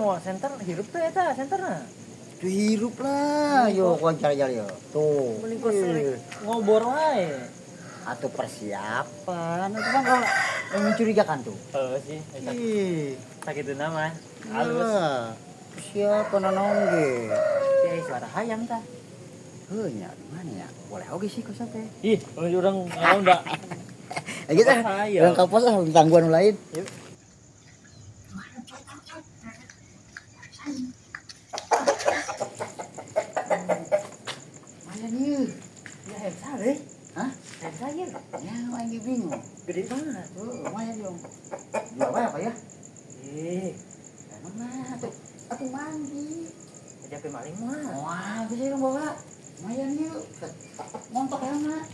mau senter hirup tuh eta senterna. Tuh hirup lah, yo kuan cari-cari yo. Tuh. Mending kos ngobor wae. Atau persiapan, itu kan kalau yang mencurigakan tuh. Heeh sih, Ih, sakitu nama. Halus. Persiapan naon ge. Ya suara hayam tah. Heuh nya, mana ya? Boleh oge sih kos teh. Ih, urang ngaon da. Ya gitu. Urang ka pos ah gangguan nu lain. Yuk. Mana nih? Ya hayam saha euy? Hah? Hayam saha ieu? Ya, aing bingung. Gede banget. Tuh, lumayan dong. Jual apa ya? Ih, emang mah tuh. Atuh mandi. Aja pe maling mah. Wah, bisa dong bawa. Lumayan yuk. Montok ya mah.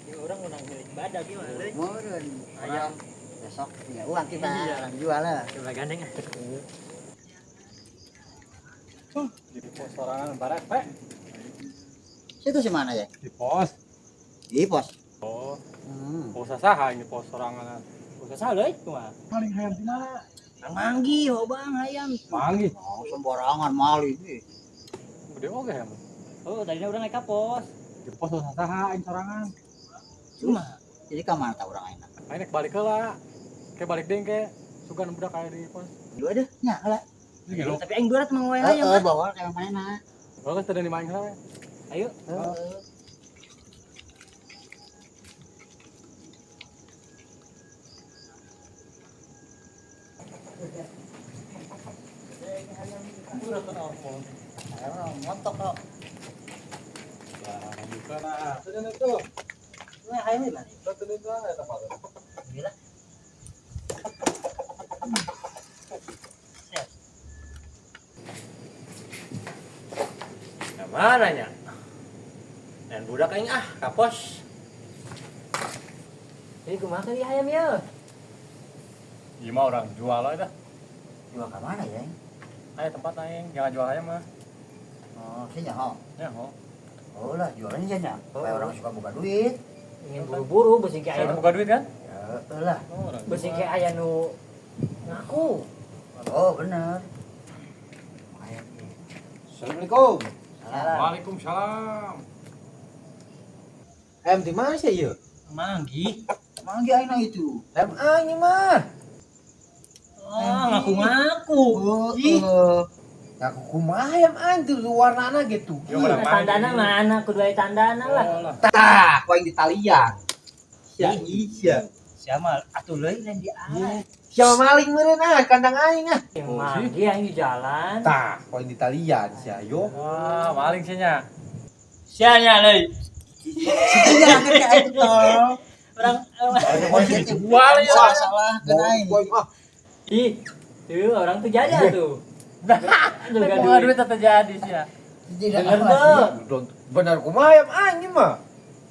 Ya orang menang milik badak gimana euy? Meureun. Ayam. Besok punya uang kita, Iya. orang jual lah. Coba gandeng ah. Di pos sorangan barat, Pak. Situ si mana ya? Di pos. Di pos. Oh, Hmm. pos saha ini pos sorangan. Pos saha euy kumaha? Maling hayam di mana? Manggi, oh bang hayam. Manggi. Oh, sembarangan maling. Ih. Gede oge hayam. Oh, tadinya urang naik ka pos. Di pos saha aing sorangan. Cuma jadi ka mana tah urang ayeuna? Aing nek balik heula. Ke balik deui ke sugan budak aya di pos. Dulu ada nya heula. Ini Tapi aing berat mang wae hayam. Heeh, bawa ka mana? Oh, kan tadi main heula. Ayo. Heeh. Ayam montok kok. Nah, bukan ah. Sudah itu. Nah, hayam di mana? Sudah itu eta Pak. Gila. Ya mana nya? Dan budak aing ah, ka pos. Ini kumaha kali hayam ya? Ieu mah orang jual aja dah. Jual ka mana ya? Aya tempat aing, jangan jual ayam mah. Oh, sih nyaho. Ya, ho. Oh lah, jualannya nya. Supaya orang suka buka duit. Ingin buru-buru beusi ge aya Saya buka duit kan? Ya, lah. Oh, orang beusi jual. ge aya nu ngaku. Oh, bener. Lumayan nih. Assalamualaikum. Salam. Waalaikumsalam. Ayam di mana sih ieu? Manggi. Manggi ayeuna itu. Ayam aing mah. Oh, ngaku-ngaku. Ih. Ngaku kumaha ayam aing tuh warnana gitu. Ya, orang main. Tandana mana? Kudu aya tandana lah. Oh, lah. Tah, ku aing ditalian. Sia iya. Siapa atuh leuy lain di aing. Siapa maling meureun ah kandang aing ah. Manggi aing di jalan. Tah, ku aing ditalian sia yo. Wah, maling sih nya. Sia nya leuy. Situ nya kan aing tol. Orang Jual ya. Salah kan aing. Ku aing ah. ih, tuh orang tuh jada tuh. Juga Buka duit terjadi sih ya. Tidak Bener tuh. Bener kumaha ayam aing mah.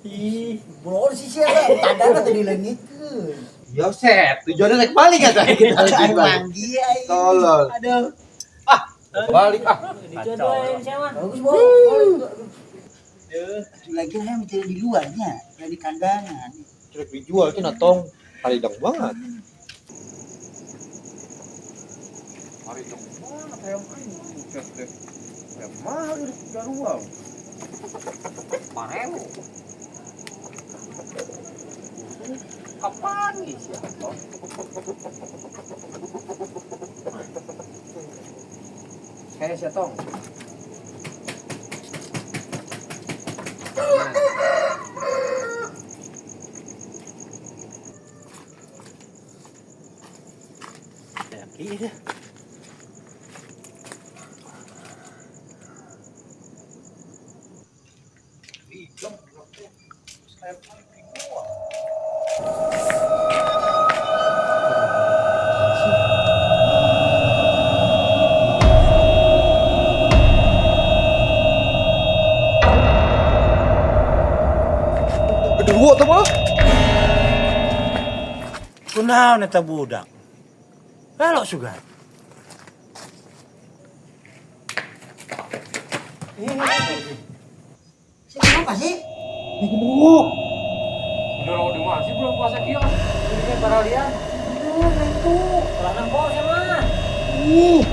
Ih, Belum sih sia tandana teh dileungitkeun. Ya set, tujuannya naik balik kata kita. Aing manggi aing. Tolol. aduh. Balik ah. Itu tuh ayam siapa? Bagus, Bos. Lagi ayam tidak di luarnya, tidak di kandangan. Truk dijual cenah tong. Haridang banget. Haridang banget ayam aing. Buset deh. Ayam mahal ini jarua. Mareu. Kapan nih sih? Kayak siya tong. Iya. Kedua tuh mah. Kunaon eta budak? Elok sugan. Si kenapa sih? Ini kedua. Genderuwo di mana sih bulan puasa kieu? Jadi kayak paralian. Nah itu. Salah nempo sama. Ih.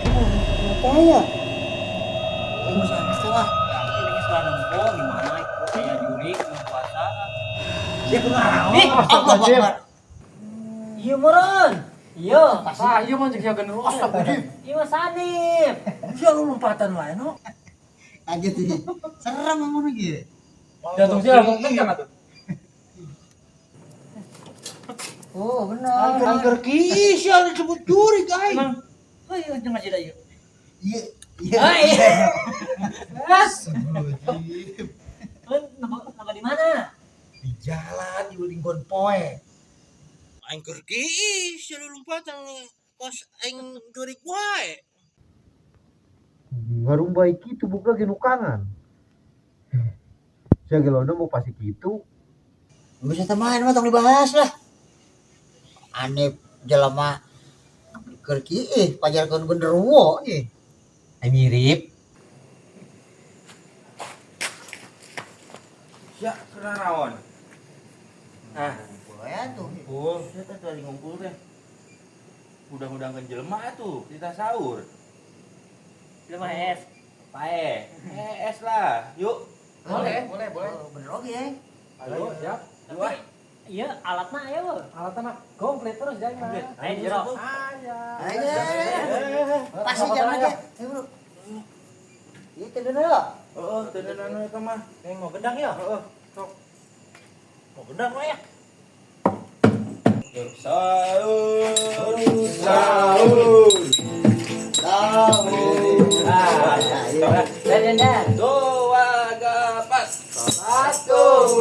Kenapa ya? Salah. Ini salah nempo gimana itu kayak jurik bulan puasa. Dia kenal. Ih, Allah Akbar. Iya meureun. Iya. Ah, iya mah jeung sia genderuwo. Astagfirullahaladzim. Iya mah Sanip. Sia lu lompatan wae no. Kaget ini. Serem ngomong lagi. Jantung sih langsung kencang atuh. Oh, benar. Angker kieu sia disebut jurig aing. Emang. Oh iya jangan sih ieu. Iya, iya. Ah, iya. Astagfirullahaladzim. Lu nempo di mana? Di jalan di linggon poe. Aing keur kieu sia lu lompatan kos aing jurig wae. Warung baik itu buka genukangan. Sia gelono mau pasti gitu. Bisa teman mah tong dibahas lah. Aneh jelema keur kieu pajarkeun genderuwo ieu. Ay mirip. Sia kena raon. Ah, Ngumpul ya tuh. ngumpul, sia teh tadi ngumpul teh. Udang-udangkeun jelema atuh, kita sahur. Jelema es. Pae. Es lah. Yuk. Boleh, boleh, boleh. Oh, bener oke ya. Ayo, siap. Tapi iya alatna aya we. Alatna komplit terus jangan mah. Ayo jero. Aya. Ayo. Pasti jalan aja. Ayo, Bro. Iya, teu deuneu. Heeh, teu anu eta mah. Mau gedang ya? Heeh, sok. Mau gedang mah ya. Sahur, sahur. Sahur. Ah, dan dan dan. Dua gapat. Satu.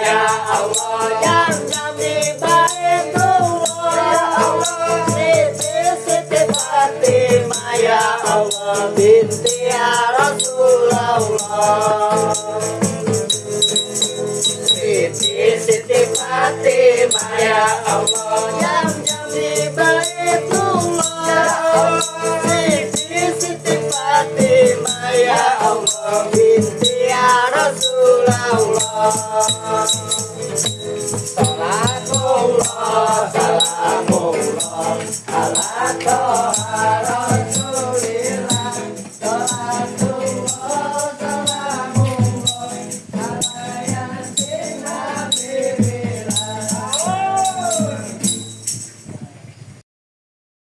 Ya Allah, jam-jam di Baitullah. Ya Allah, Siti Siti Fatimah. Ya Allah, binti ya Rasulullah. Siti Siti Fatimah. Ya Allah, jam-jam di Baitullah. Ya Allah, Siti Siti Fatimah. Ya Allah, binti ya Rasulullah. Salatullah, salamullah, ala Toha.